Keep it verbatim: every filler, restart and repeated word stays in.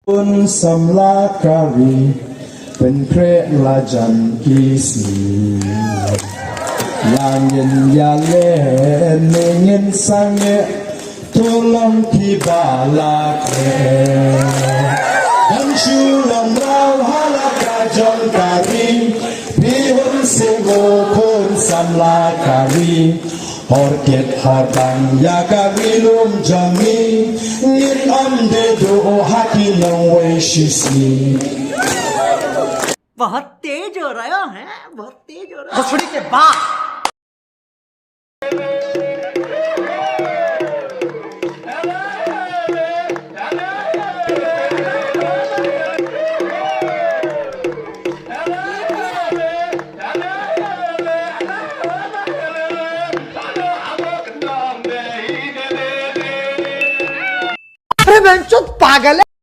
Bun samla kari pynkhreh la jan ki sngi. La ngin ïaleh ne ngin sangeh, to long phi ba la khreh. Ban shu long law ha la ka jong kari, phi hun sngewbha bun samla kari. Hor kit hor bang ïa ka ri lum jong ngi, ngin ym dei duh ha ki nongwei shisngi. बहुत तेज हो रहा है, बहुत तेज हो रहा है। भोसड़ी के बाप। अरे बहनचोद पागल है।